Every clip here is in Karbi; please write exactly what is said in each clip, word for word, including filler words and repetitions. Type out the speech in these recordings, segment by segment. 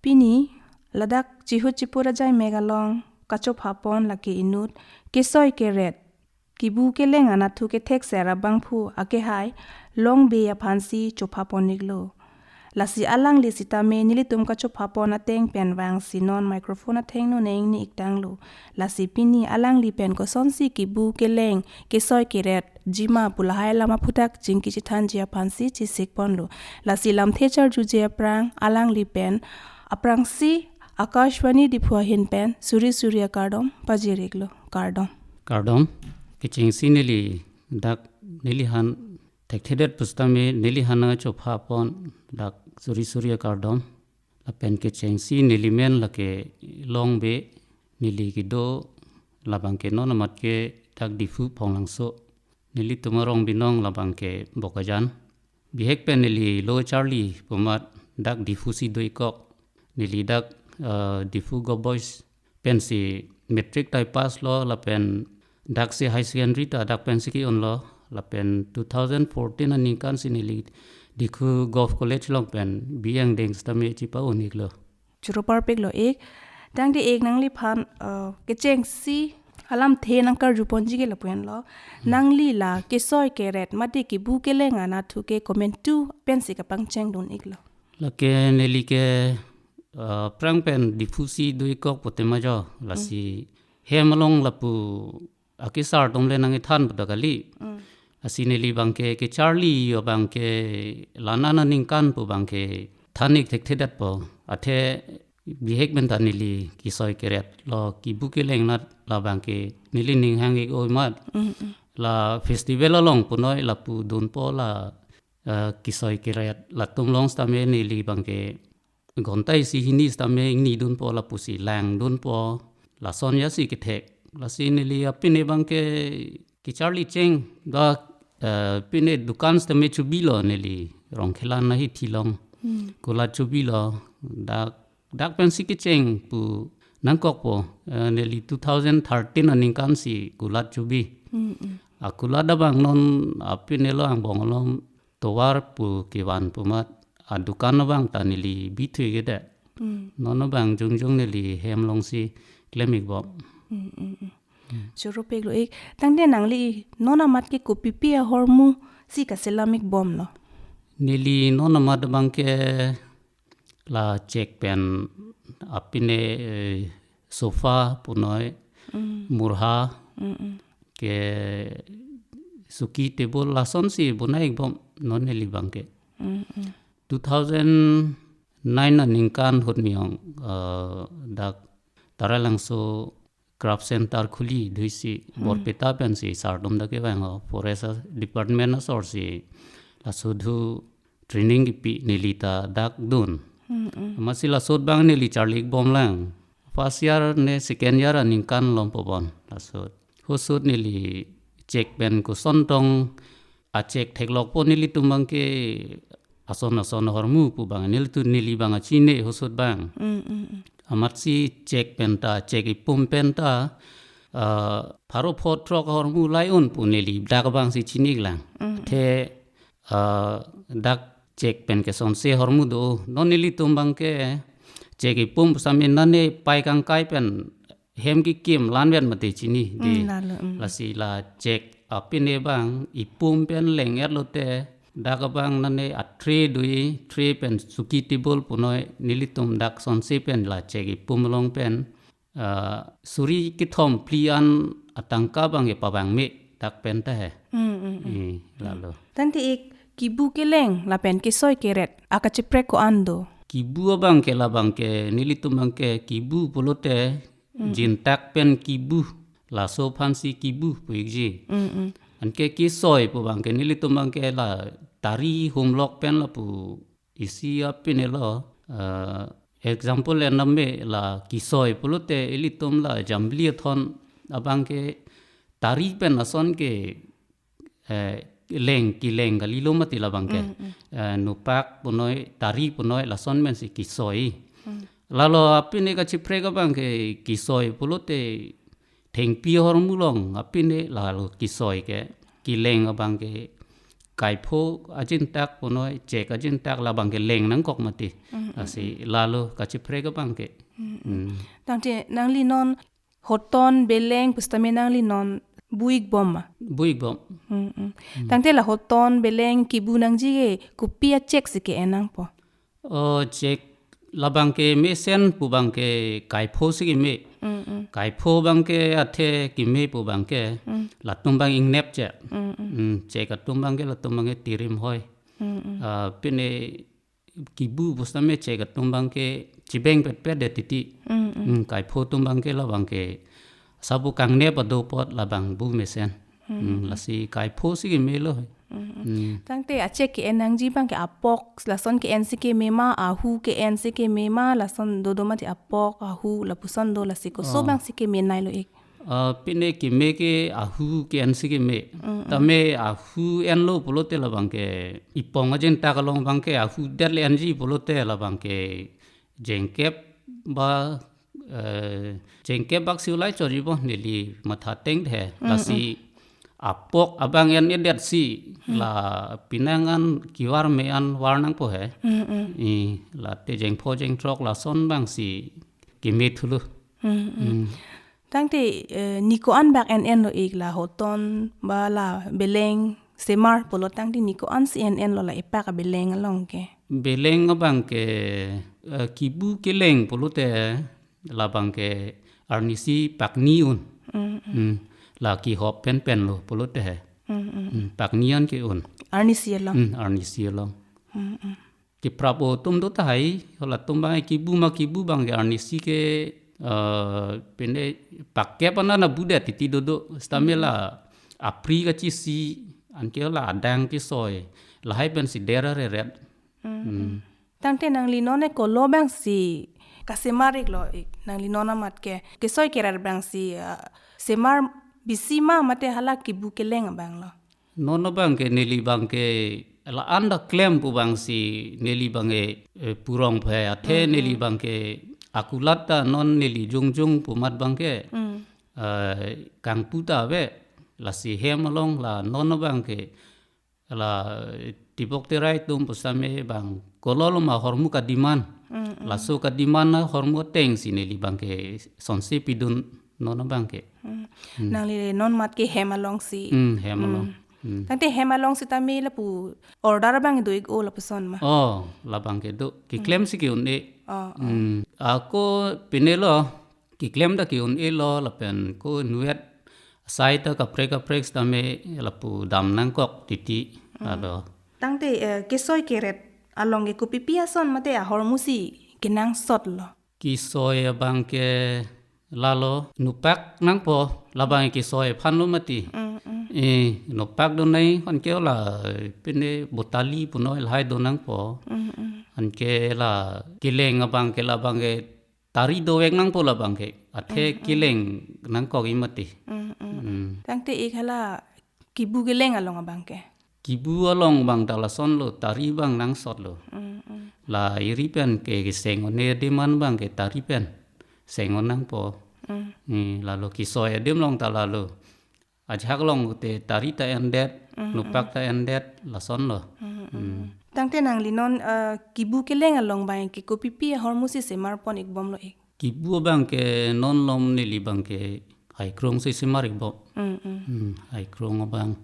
Pini ladak chihut chipur ajai mek along kachopha pon lake inut kesoi keret, kibu keleng anatthu kethek ser abangphu akehai Longbe aphansi chopha pon iklo. Lasi alangli sitame nelitum kachopha pon ateng pen vangsi non microphone athengno neng ni iktanglo. Lasi pini alangli pen kosonsi kibu keleng kesoi keret jima pu lahai alam aphuthak chingki chithanji aphansi chisik ponlo. Lasi lamthe charjuji aphrang alangli pen aphrangsi Akashvani Diphu ahin pen suri suri akardom pajir iklo. Kardom. Kardom. Kechengsi neli dak neli han thekthedet pusitame neli han nangchopha pon dak suri suri akardom. Lapen kechengsi neli men lake Longbe, neli kedo labang ke non amat ke dak Diphu Phonglangso. Nelitum arong binong labang ke Bokajan. Bihek pen neli lo charli pu amat dak Diphu si do-ik kok. Neli dak, eh, Diphu Govt Boys pensi matric ta pass lo lapen daksi higher secondary ta dak pensi ke-unlo lapen two thousand fourteen aningkan si neli Diphu Govt College along pen B A angdeng sitame chipa-un iklo. Choro parpiklo ik. Tangte ik nangliphan, eh, kechengsi alamthe nangkarju ponji ke lapu-anlo. Nangli la kesoi keret mate kibu keleng anatthu ke komantu pensi kapangcheng dun iklo? Lake neli ke, eh, aphrang pen Diphu si do-ik kok pute ma jo. Lasi hem along lapu akesar atum le nangkethan pu ta kali. Mm. Lasi neli abang ke kecharli yo abang ke la non aningkan pu abang ke than-ik thekthedetpo. Athe bihek pen ta neli kesoi keret lo kibu keleng nat labang ke neli ning hang-ik oi amat. Mm, mm. La festival along punoi lapu dunpo la, eh, kesoi keret latum along sitame neli abang ke ghonta isi hini sitame ingni dunpo lapusi lang dunpo. Lason ya si kethek. Lasi neli apine abang ke kecharli cheng dak, eh, pine dukan sitame chobilo neli Rongkhelan ahithi along. Hmm. Kulat chobilo dak, dak pensi kecheng pu nangkokpo, eh, neli two thousand thirteen aningkan si kulat chobi. Hmm, hmm. Akulat abang non apine lo angbong along tovar pu kevan pu amat adukan abang ta neli bithui kede. Hmm. Non abang jongjong neli hem alongsi klem-ik bom. Hmm, hmm, hmm. Hmm. Choro piklo ik. Tangte nangli non amat ke kopipi ahormu si kaselam-ik bomlo? Neli non amat abang ke la chek pen apine, eh, sofa punoi, hmm, murha, hmm, hmm, ke suki table lasonsi bonai-ik bom non neli abang ke. Hmm, hmm. Two thousand nine aningkan ahut miyong, eh, dak Taralangso Craft Center khuli duisi, hmm, Borpeta pensi sar atum dak kevang o, Forest Department asor si laso thu training kipi neli ta dak dun. Hmm, hmm. Amatsi laso abang neli charli-ik bomlang. First year ne second year aningkan lom po bon laso. Husut neli chek pen koson tong achek theklokpo nelitum abang ke ason ason ahormu pu abang nelitum neli abang achine husut abang. Mm, mm, mm. Amatsi chek pen ta, chek ipum pen ta, ah, pharo pho throk ahormu lai-un pu neli dak abangsi chini-ik lang. Mm, mm. Athe, ah, dak chek pen kesonsi ahormu do, non nelitum abang ke chek ipum sitame nane pai kangkai pen hem kekim lanvet mati chini di. Mm, lalo, mm. Lasi la chek apine abang ipum pen leng-et lote dak abang nane a-tray dui, tray pen suki table punoi nelitum dak sonsi pen la chek ipum along pen, ah, suri kethom phli an atangka abang kepavang me dak pen ta he. Mm, mm, mm. Eh, lalo. Tangte ik kibu keleng lapen kesoi keret akacheprek ko-an do? Kibu abang ke labang ke nelitum abang ke kibu pulote, mm, jintak pen kibu, laso aphansi kibu pu-ikji. Mm, mm. Anke kesoi pu abang ke nelitum abang ke la tari humlok pen lapu isi apine lo, eh, example enam me la kesoi pulote ilitum la jambili athon abang ke tari pen ason ke, eh, leng keleng kalilo mati labang ke. Mm, mm. Eh, nopak punoi, tari punoi, lason pensi kesoi. Mm. Lalo apine kacheprek abang ke kesoi pulote thengpi ahormu along apine lalo kesoi ke, keleng abang ke kaipho ajintak punoi chek ajintak labang ke leng nangkok mati. Mm, mm, lasi mm. Lalo kachiprek abang ke. Mm, mm. Mm. Tangte nangli non hoton beleng pusitame nangli non bu-ik bom ma? Bu-ik bom. Mm, mm. Mm. Tangte la hoton beleng kibu nangji ke kopi achek si ke-en nangpo? O chek labang ke mesen pu abang ke kaipho si keme. Mm, mm. Kaipho abang ke athe keme pu abang ke. Mm. Latum abang ingnep che. Mm, mm. Mm, chek atum abang ke latum abang ke tirim hoi. Mm, mm. Ah, pine kibu pusitame chek atum abang ke chibeng petpet det titi. Mm, mm. Mm, kaipho atum abang ke labang ke sabu kangnep ado apot labang bu mesen. Mm, mm. Mm, lasi kaipho si kemelo. Mm, mm. Mm. Tangte achek ke-en nangji abang ke apok lason ke-en si keme ma, ahu ke-en si keme ma, lason dodo mati apok, ahu, lapuson do lasi koso Oh. Abang si keme nailo ik? Ah, pine keme ke ahu ke-en si keme. Mm, mm. Tame ahu enlo pulote labang ke ipong ajintak along abang ke ahu det le enji pulote labang ke jengkep ba, eh, jengkep bak si ulai chori bo neli matha teng he. Mm, lasi mm. Apok abang en-edet si Mm. La pinang an kivar me an var nangpo he. Mm, mm. I, late jengpho jengthrok lason abang si keme thulo. Mm, mm. Mm. Tangte, eh, ni ko-an bak en-enlo ik, la hoton ba la beleng semar pulo tangte ni ko-an si en-enlo la epak abeleng along ke? Beleng abang ke, eh, kibu keleng pulote labang ke arnisi pakni un. Mm, mm. Mm. La kihop penpen lo pulote he. Mm, mm. Mm, pakni an ke-un. Arnisi along? Mm, arnisi along. Mm, mm. Kiprap atum do tahai, halatum abang kibu ma kibu abang ke arnisi ke, eh, pine pakkep an na bu det titi dodo, sitame Mm. La apri kachisi, anke la adang kesoi, lahai pensi der areret. Mm, Mm. Mm. Tangte nangli non e kolo abang si kasemar iklo ik, nangli non amat ke, kesoi keret abang si, eh, semar bisi ma mate hala kibu keleng abang lo? Non abang ke neli abang ke la-an ta klem pu abang si neli abang ke, eh, purong phe athe Mm, neli mm. Abang ke akulat ta non neli jongjong pu amat abang ke, Mm. Eh, kangpu ta ave, lasi hem along la non abang ke la tibok terai atum pusitame abang kolo lo ma hormu kadiman. Mm, mm. Laso kadiman ahormu ateng si neli abang ke sonsi pidun non abang ke. Mm. Mm. Nangli non amat ke hem along si. Mm, hem along. Mm. Mm. Tangte hem along sitame lapu order abang do ik o lapuson ma? Oh, labang ke do. Kiklem Mm. Si ke-un-e. Oh, oh. Mm. Ako pine lo, kiklem ta ke-un-e lo lapen ko inutvet asai ta kaprek kaprek sitame lapu dam nangkok titi Mm. Ado. Tangte, eh, kesoi keret along ke kopipi ason mate ahormu si kenangsot lo? Kesoi abang ke lalo nupak nangpo, labang kesoi aphan lo mati. Mm, mm. Eh, nupak do nai, anke la, eh, pine botali punoi lahai do nangpo. Mm, mm. Anke la keleng abang ke labang ke tari dovek nangpo labang ke. Athe Mm, mm. Keleng nangkok i mati. Mm, mm. Mm. Tangte ik hala kibu keleng along abang ke? Kibu along abang ta lason lo, tari abang nangsot lo. Mm, mm. La iri pen ke keseng un-e adim an abang ke tari pen seng un nangpo. Mm. Ni lalo kesoi adim along ta lalo. Ajahak along te tari ta endet, Mm, nupak mm. Ta endet, lason lo. Mm, mm. Mm. Tangte nangli non, eh, kibu keleng along abang ke kopipi ahormu si semar pon ik bom lo ik? Kibu abang ke non malom neli abang ke haikrong si semar ik bom. Mm, mm. Hmm, haikrong abang.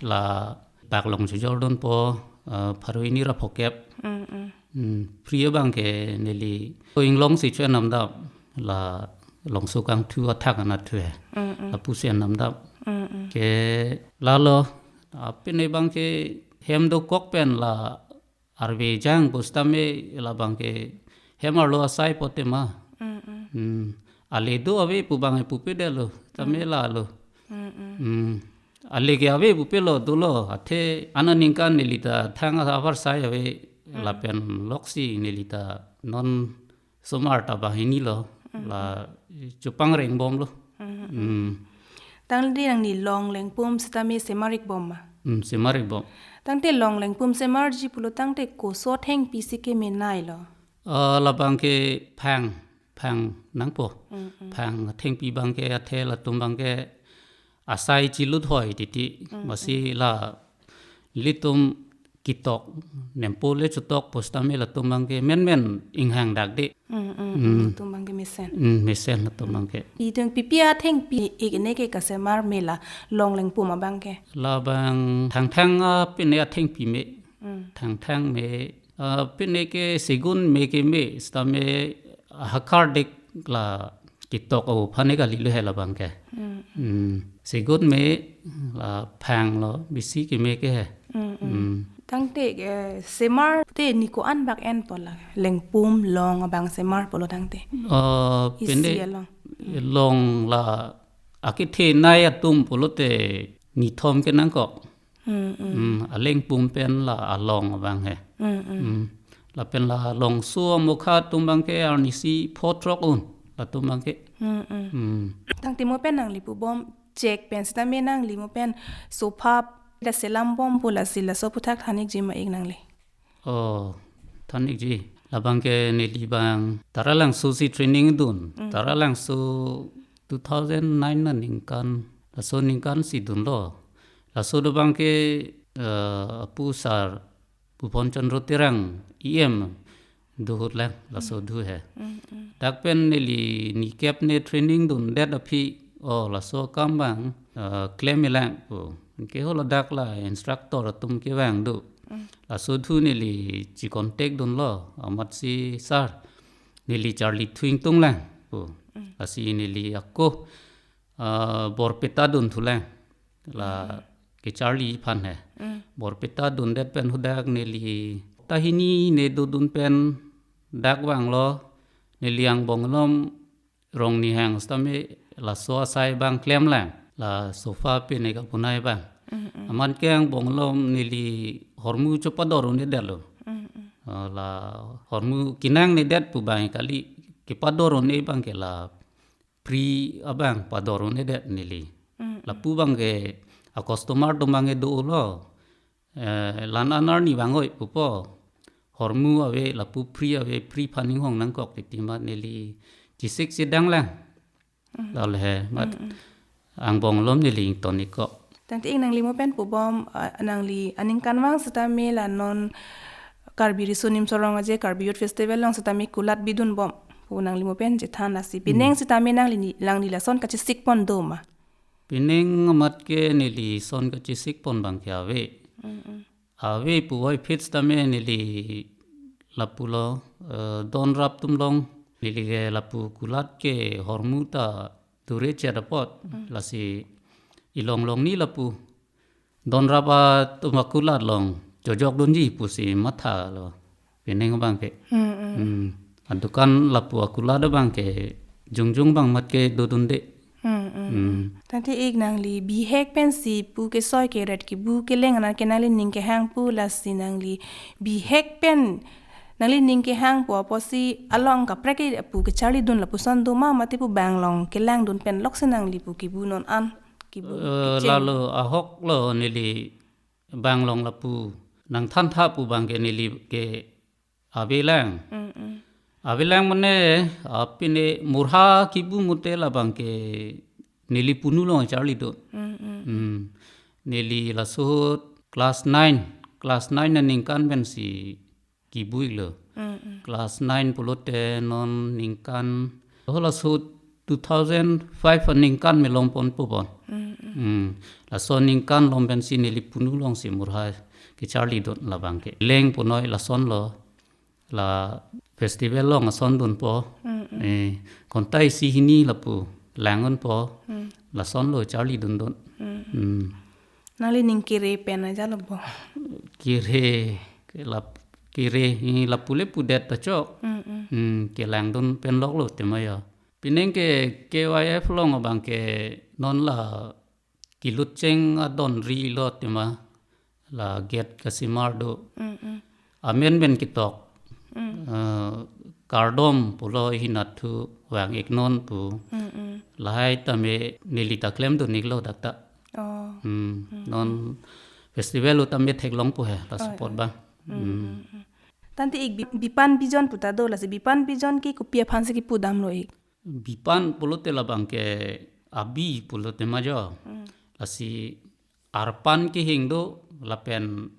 La pak long chojor dunpo, eh, pharo hini ra phokep. Mm, mm. Hmm, phri abang ke neli ko inglong si cho-en namdap, la longso kangthu athak anat thu he. Mm, mm. Lapu si-en namdap. Mm, mm. Ke lalo, apin abang ke hem dokok pen la arve jang pusitame labang ke hem arlo asai pote ma. Mm, mm. Hmm. Ale do ave pu abang pupe det lo, tame Mm. Lalo. Mm, mm. Hmm. Ale ke ave pupe lo dolo, athe aningkan neli ta thang avar sai ave Mm. Lapen loksi neli ta non somar ta banghini lo, Mm. La chupang reng bom lo. Mm. Hmm. Tangte nangli long lengpum sitame semar ik bom ma? Hmm, semar ik bom. Tangte long lengpum semarji pulo tangte koso athengpi si kemenei lo? Ah, labang ke phang, phang nangpo. Mm, mm. Phang athengpi abang ke athe latum abang ke asai chilut hoi titi. Mm, masi mm. La Ilitum ketok nempo le chetok pusitame latum abangke menmen inghang dak de. Mm, mm, Mm. Latum abangke mesen. Mm, mesen latum abangke. Itum pipi athengpi ik ne ke kasemar me la long lengpum abangke? Labang thangthang, ah, pine athengpi me. Mm. Thangthang me, ah, pine ke segun me keme, sitame hakar dik la ketok aphan ne kalilo he labangke. Mm. Mm. Segun me la phang lo, bisi keme ke he. Mm, mm. Mm. Tangte, eh, semar te ne ko-an bak enpo la lengpum long abang semar pulo tangte? Ah, Isi pine along. Long la akethenei atum pulote nithom ke nangkok. Mm, mm. Mm, alengpum pen la along abang he. Mm, mm. Mm. Lapen la longso amokha atum abangke arnisi pho throk un latum abangke. Mm, mm. Mm. Tangte mo pen nangli pubom chek pen sitame nangli mo pen sofa ta selam bom pu lasi laso aphuthak than ikji ma ik nangli? Oh, than ikji. Labangke neli abang Taralangso si training dun. Mm. Taralangso two thousand nine aningkan, laso aningkan si dunlo. Laso do abangke, eh, apu sar Bhuban Chandra Terang E M do ahut lang, laso do he. Mm, mm. Dak pen neli nikep ne training dundet aphi, oh, laso akam abang, eh, klem-i lang pu. Ke ho ladak la instructor atum kevang do. Mm. Laso do neli che-contact dunlo, amatsi sar, neli charli thu ingtung lang pu. Mm. Lasi neli ako, ah, Borpeta dun thu lang. La Mm. kecharli aphan he. Mm. Borpeta dundet pen hadak neli tahini ne dodun pen dak vanglo, neli angbong along rong nihang sitame laso asai abang klem lang. La sofa pine kabonai abang. Mm, mm. Amat ke angbong along neli hormu chepador un-edetlo. Mm, mm. Ah, la hormu kenangnedet pu abang kali, kepador un-e abangke la free abang pador un-edet neli. Mm, mm. Lapu abangke a-customer atum abangke dolo. Eh, la-an arni vang oi pupo. Hormu ave, lapu free ave, free aphan inghong nangkok titi amat neli chesik chedang lang. Mm. Lale he, amat Mm, mm. angbong along neli ington-ik kok. Tangte ik nangli mo pen pubom, ah, nangli aningkanvang sitame la non Karbi Riso Nimso Rong Aje Karbi Youth Festival along sitame kulat bidun bom pu nangli mo pen chethan lasi. Pineng Mm. sitame nangli ni, nangli lason kachesik pon do ma? Pineng amat ke neli lason kachesik pon abangke ave. Mm, mm. Ave puvoiphit sitame neli lapulo, eh, donrap atum along neli ke lapu kulat ke hormu ta dure chet apot. Mm. Lasi ilong longni lapu donrap atum akulat along chojok dunji pusi mathalo. Pineng abangke. Mm, mm. Hmm. Adukan lapu akulat abangke jongjong abang amat ke dodunde. Mm, mm. Hmm. Tangte ik nangli bihek pensi pu kesoi keret kebu keleng anan ke nangli ning kehang pu lasi nangli bihek pen nangli ning kehang pu apotsi along kaprek ke pu kecharli dun lapuson do ma mate pu bang along kelang dun pen loksi nangli pu kebu non an kebu Eh, kecheng? Lalo ahok lo neli bang along lapu nangthantha pu abangke neli ke ave lang. Mm, mm. Ave lang mane, ah, pine murha kebu mute labangke neli punu along charli do. Mm, mm. Hmm. Neli laso ahut class nine, class nine aningkan pensi kebu-iklo. Mm, mm. Class nine pulote non ningkan, ho laso ahut two thousand five aningkan me long pon pu bon. Mm, mm. Hmm. Laso aningkan along pensi neli punu alongsi murha kecharli dun labangke. Leng punoi lason lo, la festival along ason dunpo. Mm, mm. Eh, ghonta isi hini lapu lang unpo. Mm. Lason lo charli dundun. Mm. Hmm. Nangli ning kere pen ajalo bo? Kere, ke lap-, kere, eh, lapu le pudet ta chok. Mm, mm. Hmm, kelang dun pen lok lo tema ya. Pineng ke K Y F along abangke non la kelut cheng adon ri lo tema, la gate kasimar do. Mm, mm. Amen pen ketok. Mm. Eh, kardom pulo hinat thu vang-ik non pu. Mm, mm. Lahai tame neli ta klem dun-iklo dak ta. Oh. Hmm. Mm, non mm. Festival ahut tame theklong pu he, la Oh, support oh. Abang. Mm, Hmm. Mm, mm. Tangte ik bi-, bipan bijon pu ta do lasi bipan bijon ke kopi aphansi kepu damlo ik? Bipan pulote labangke abi pulote ma jo. Hmm. Lasi arpan kehing do, lapen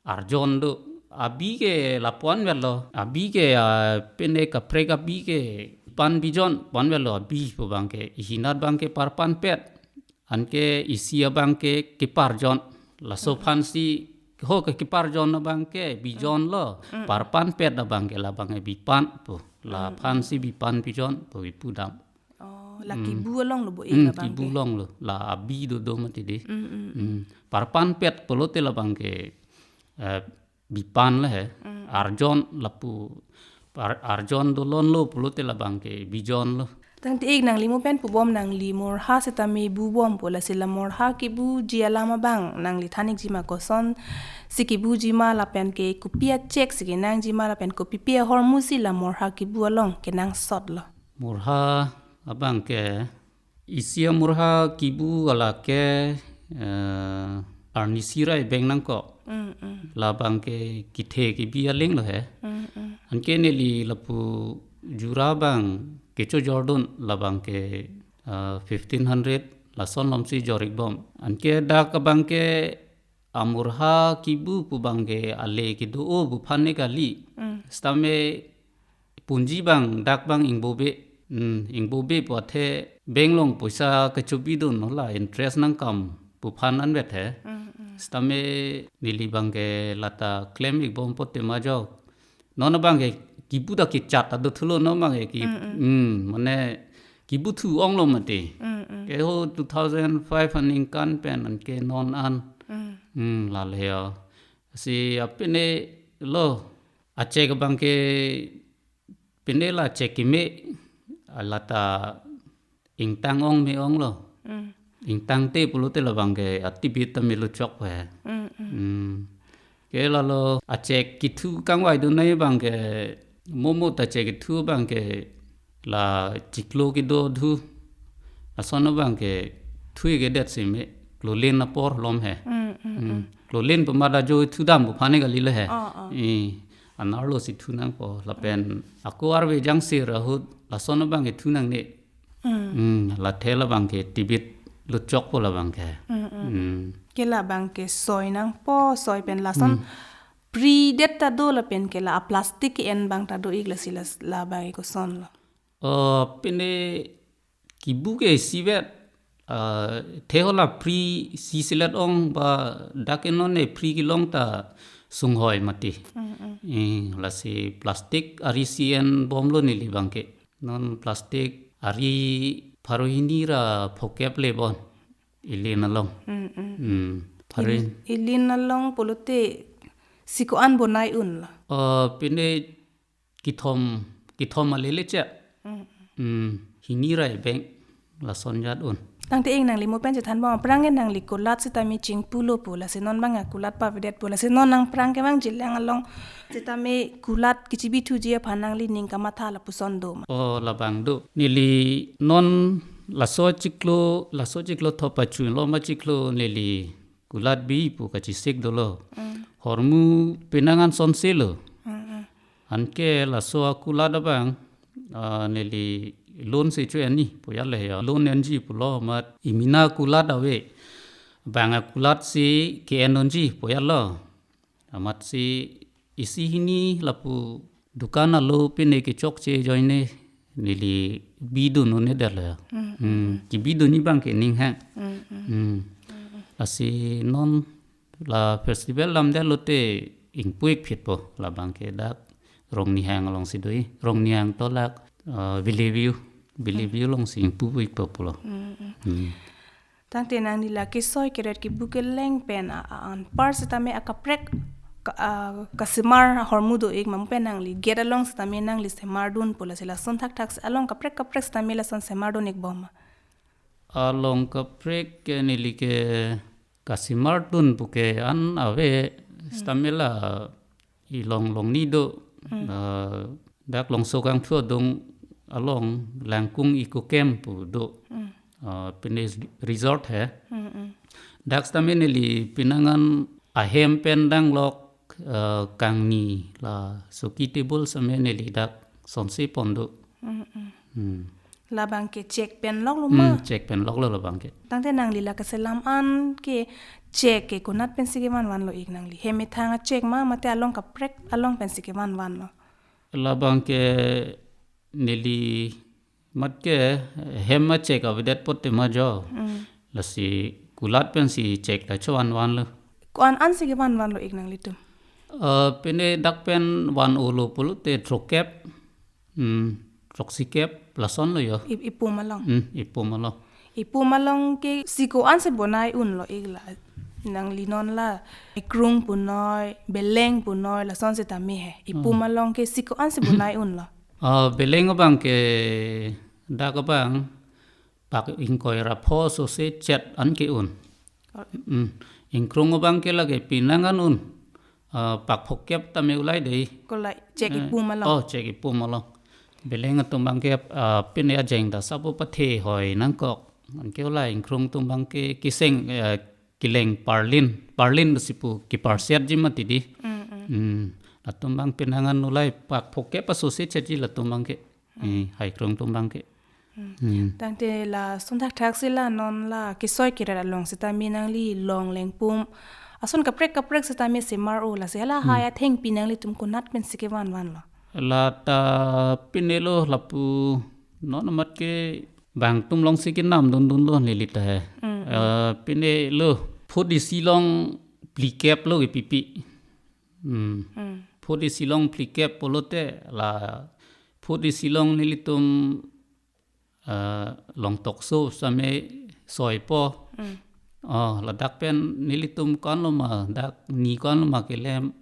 arjon do. Abi ke lapu-an avelo. Abi ke, ah, pine kaprek abi ke pan bijon pu-an avelo. Abi pu abang ke ihinat abang ke parpanpet. Anke isi abang ke keparjon. Laso aphansi ho ke keparjon abang ke bijon lo. Parpanpet abang ke labang ke bipan pu. Laphansi bipan bijon pu ipu dam. Oh, la kibu along lo bo ik Hmm, labang kibu ke. Along lo. La abi dodo mati di. Mm, mm. Hmm. Parpanpet pulote labang ke, eh, bipan le he. Mm. Arjon lapu. Ar-, arjon dolon lo pulote labang ke bijon lo. Tangte ik nangli mo pen pubom nangli morha setame bubom pu lasi la morha kibuji alam abang nangli than ikji ma, kosonsi kibuji ma lapen ke kopi achek si kenangji ma lapen kopipi ahormu si la morha kibu along kenangsot lo. Morha abang ke isi amorha kibu ala ke, eh, arnisi ra ebeng nangkok. Mm, mm. Labang ke kethe kebi aling lo he. Mm, mm. Anke neli lapu jura abang kechojordun labang ke, eh, fifteen hundred lason lomsi jor ikbom. Anke dak abang ke amorha kibu pu abang ke ale kedo-o pu aphan ne kali. Mm. Setame punji abang dak abang ingbobe. Hmm, ingbobe pu athe bank along poisa kechobidun lo la interest nangkam pu aphan anvet he. Mm, mm. Setame neli abang ke lata klem ikbom pote majok. Non abang ke kibu ta kechat ta dothulo non abang ke ki, Mm, mm. Hmm, mane kibu thu onglo mati. Mm, mm. Ke ho two thousand five aningkan pen anke non an. Mm. Hmm, lale ya. Si apine lo achek abang ke pine la chek keme lata ingtang ong me ong lo. Mm. Ingtangte pulote labang ke atibit ta melo chok he. Mm, mm. Hmm. Ke lalo achek kethu kangvai dun nai abang ke momo ta chek kethu abang ke la chiklo kedo dhu. Lason abang ke thu-ik kedet si me klolen apor lom he. Mm, mm, Hmm. mm. Klolen pemada jo thu dam pu aphan ne kali le he. Oh, oh. Eh, anerlo si thu nangpo lapen ako arve jangsir ahut lason abang ke thu nangne. Mm. Hmm, la the labang ke tibit lo chokpo labang ke. Mm, mm. Hmm. Ke labang ke soi nangpo, soi pen lason Hmm. Pri det ta do lapen ke la plastic ke-en abang ta do ik lasi la, labang ke koson lo. Oh, pine kibu ke isivet, ah, the ho la pri si selet ong ba dak ke non ne pri kelong ta sunghoi mati. Mm, mm. Eh, lasi plastic ari si enbom lo neli abang ke. Non plastic ari pharo hini ra phokep le bon. Ilin along. Mm, mm. Hmm. Pharo Il-, ilin along pulote si ko-an bonai un lo. Oh, pine kethom, kethom alele che. Mm. Hmm. Hini ra ebeng lason jat un. Tangte ik nangli mo pen chethan bom aphrang ke nangli kulat setame chingpu lo pu lasi non abang akulat pavedet pu lasi non nang aphrang ke abang jilang along setame kulat kechebi thuji aphan nangli ning kamatha lapuson do ma? Oh, labang do. Neli non laso chiklo, laso chiklo thop pachun lo ma chiklo neli kulat bi pu kachesik dolo. Mm. Hormu penang an sonse lo. Mm, mm. Anke laso akulat abang, ah, neli loan si cho ani pu ya le ya. Loan enji pulo amat imina kulat ave. Bang akulat si ke-en unji pu ya lo. Amatsi isi hini lapu dukan alo pine kechokche ajoine neli bidun un-edet lo. Mm, Hmm, mm. Kebidunji abang ke ning hang. Mm, mm. Hmm. Lasi non la festival lamdet lote ingpu-ik phitpo labang ke dak Rongnihang alongsi do-i. Rongnihang to lak, ah, Valley View. Valley Hmm. View alongsi ingpu-ikpo pulo. Hmm, hmm. Hmm. Tangte nangli la kesoi keret kibu keleng pen a, a, anpar setame akaprek ka, a, kasemar ahormu do-ik ma mo pen nangli gate along setame nangli semardun pu lasi lason thakthak along kaprek kaprek setame lason semardun-ikbom ma? Along kaprek ke neli ke kasemardun pu ke an ave Hmm. setame la Ilong longni do, Hmm. ah, dak Longso Kangthu adung along Langkung Eco Camp pu do. Hmm. Ah, pine resort he. Hmm, hmm. Dak setame neli penang an ahem pen danglok, ah, kangni la soki table setame neli dak sonse pon do. Hmm, hmm. Hmm. Labang ke chek pen loklo ma? Hmm, chek pen loklo labang ke. Tangte nangli la kaselam an ke chek ke konat pensi kevan vanlo ik nangli? Hem methang a chek ma, mate along kaprek along pensi kevan vanlo? Labang ke neli mat ke hem a chek avedet pote ma jo. Hmm. Lasi kulat pensi chek ta chovan vanlo. Ko-an ansi kevan vanlo ik nanglitum? Eh, pine dak pen van-olo pulote throkkep, hmm, throksikep lasonlo jo. Ip-, ipum along. Hmm, ipum along. Ipum along ke si ko-ansi bonai unlo ik la? Nangli non la haikrung punoi, beleng punoi, lason setame he. Ipum Hmm. along ke si ko-ansi bonai unlo? Ah, beleng abang ke dak abang pak ingkoi ra pho sose chet an ke un. Oh. Hmm. Ingkrung abang ke lake pinang an un. Ah, pak phokep tame ulai dei. Ko la chek Eh, ipum along? Oh, chek ipum along. Beleng atum abang ke, ah, pine ajeng ta sapo pathe hoi nangkok. Anke ulai ingkrung atum abang ke kiseng, eh, kileng parlin, parlin si pu kiparsiat ji mati dei. Mm, mm. Hmm. Latum abang pinang an ulai pak phokep a sose chet ji latum abang ke. Hmm. Eh, haikrung atum abang ke. Hmm. Hmm. Tangte lason thakthak si la non la kesoi keret along setame nangli long lengpum ason kaprek kaprek setame semar-o, lasi hala Hmm. hai athengpi nanglitum konat pensi kevan vanlo? La ta pine lo lapu non amat ke bang atum alongsi kenam dundunlo neli ta he. Hmm, hmm. Eh, pine lo food isi along phlikep lo kepipi. Hmm. Hmm. Food isi along phlikep pulote la food isi along nelitum, eh, long tokso same soipo. Hmm. Oh, ladak pen nelitum ko-anlo ma, dak ni ko-anlo ma kelem.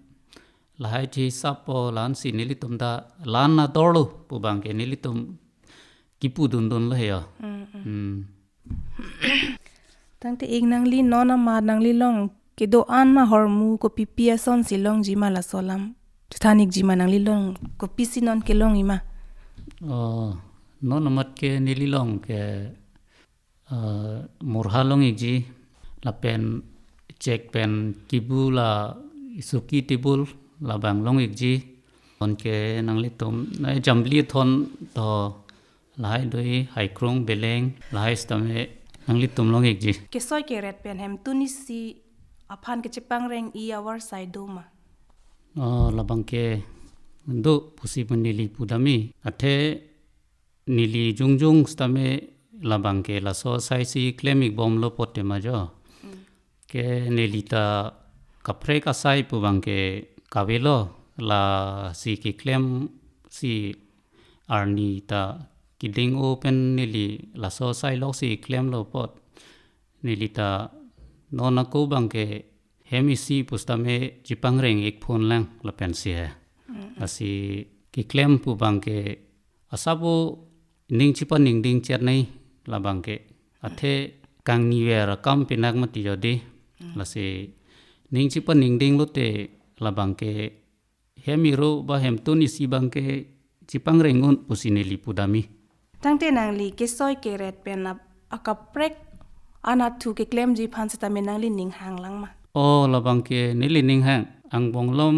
Lahai ji sapo la-ansi nelitum ta la-an adorlo pu abang ke nelitum kipu dundunlo he jo. Hmm, hmm. Hmm. Tangte ik nangli non amat nangli along kedo-an ma hormu kopipi asonsi longji ma laso alam? Than ikji ma nangli along kopisi non kelong-i ma? Oh, non amat ke neli along ke, eh, morha long ikji, lapen chek pen kibu la suki table labang long ikji. Anke nanglitum, eh, jambili thon to lahai doi, haikrung, beleng, lahai setame nanglitum long ikji. Kesoi keret pen hemtun isi aphan kechepangreng-i avarsai do ma? Oh, labang ke do pusi pu neli pudamji. Athe neli jongjong setame labang ke laso asai si klem ikbomlo pote ma jo. Mm. Ke neli ta kaprek asai pu abang ke kavelo, lasi keklem si arni ta keding-o pen neli laso asai loksi klemlo apot. Neli ta non ako abang ke hem isi pu setame chepangreng ik phonlang lapensi he. Mm. Lasi keklem pu abang ke asabo ning chepaningding chet nai labang ke. Athe kangniver akam pinak mati jo dei. Mm. Lasi ning chepaningding lote labang ke hem iro ba hemtun isi abang ke chepangreng un pusi neli pudamji. Tangte nangli kesoi keret pen ap-, akaprek anatthu keklemji aphan setame nangli ning hanglang ma? Oh, labang ke neli ning hang. Angbong malom,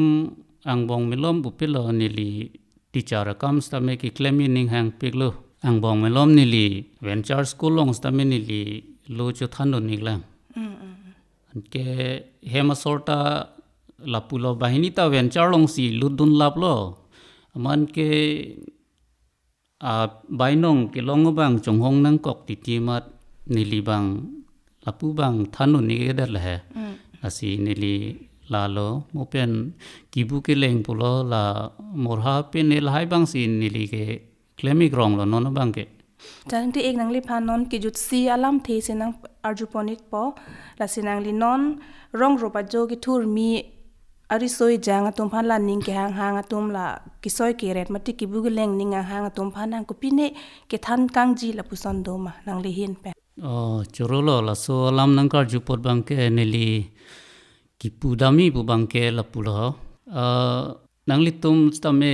angbong malom pupilo neli teacher akam setame keklemji ning hangpiklo. Angbong malom neli venture school along setame neli lo chothandun iklang. Mm, mm, mm. Anke hem asor ta lapulo, banghini ta venture alongsi lutdun laplo. Amat ke, ah, bainong kelong abang chonghong nangkok titi amat neli abang lapu abang thandun ik-edet le he. Mm. Lasi neli lalo mo pen kibu keleng pulo, la morha pen lahai abangsi neli keklem ik ronglo non abang ke. Tangte ik nangliphan non kejutsi alamthe si nang-arjupon ikpo, lasi nangli non rong rup ajo kethurmi ariso ejang atum aphan, la ning kehanghang atum, la kesoi keret mate kibu keleng ning hanghang atum aphan nang kopine kethan kangji lapuson do ma nangli ahin pen? Oh, chorolo, laso alam nangkarju apot abang ke neli kipudamji pu abang ke lapulo. Ah, nanglitum setame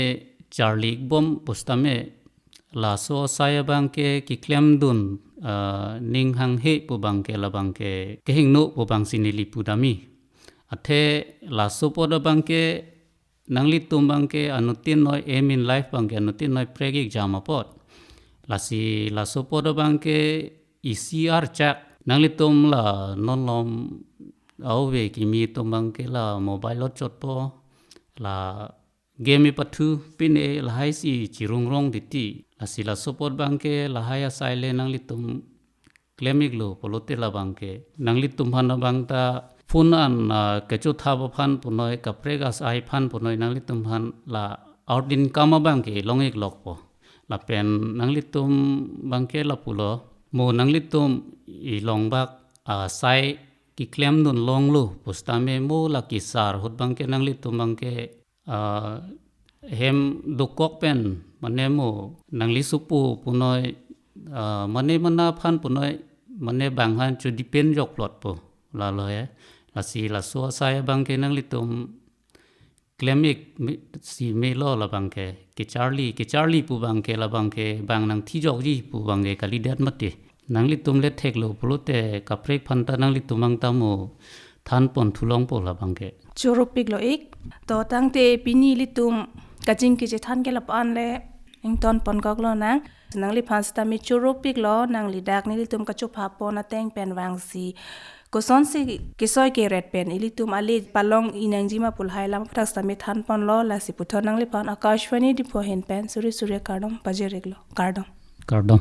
charli ikbom pu setame laso asai abang ke keklemdun, ah, ning hanghe pu abang ke labang ke kehingno pu abangsi neli pudamji. Athe laso apot abang ke nanglitum abang ke anuttin noi aim in life abang ke anuttin noi prek ik jam apot. Lasi laso apot abangke isi archak nanglitum la non malom ave kimi atum abangke la mobile lo chotpo, la game ipathu pine lahai si chirungrong titi. Lasi laso apot abangke lahai asai le nanglitum klem-iklo pulote labangke nanglitum aphan abang ta phone an, ah, kechothap aphan punoi, kaprek asai aphan punoi, nanglitum aphan la out income abangke long-iklokpo. Lapen nanglitum abangke lapulo, mo nanglitum ilongbak asai keklem dunlonglo pusitame mo la kesar ahut abangke nanglitum abangke, ah, hem dokok pen mane mo nangli sopo punoi, ah, mane mana aphan punoi, mane bang aphan cho-depend jokplotpo lalo he. Lasi laso asai abangke nanglitum klem-ik me-, si melo labangke. Kecharli, kecharli pu abangke labangke bang nangthijokji pu abangke kalidet mati. Nanglitum le theklo pulote kaprek aphan ta nanglitum abang ta mo thanpon thulongpo labangke. Choro-iklo ik. To tangte pini ilitum kachingki chethan ke lapu-an le ingtonponkoklo nang. Nangliphan sitame choro-iklo, nangli dak nelitum kachophapon ateng pen vangsi kosonsi kesoi keret pen ilitum ale palong-i nangji ma pu lahai alam aphuthak sitame thanponlo. Lasi puthot nangliphan Akashvani Diphu ahin pen suri suri kardom pajir-iklo. Kardom. Kardom.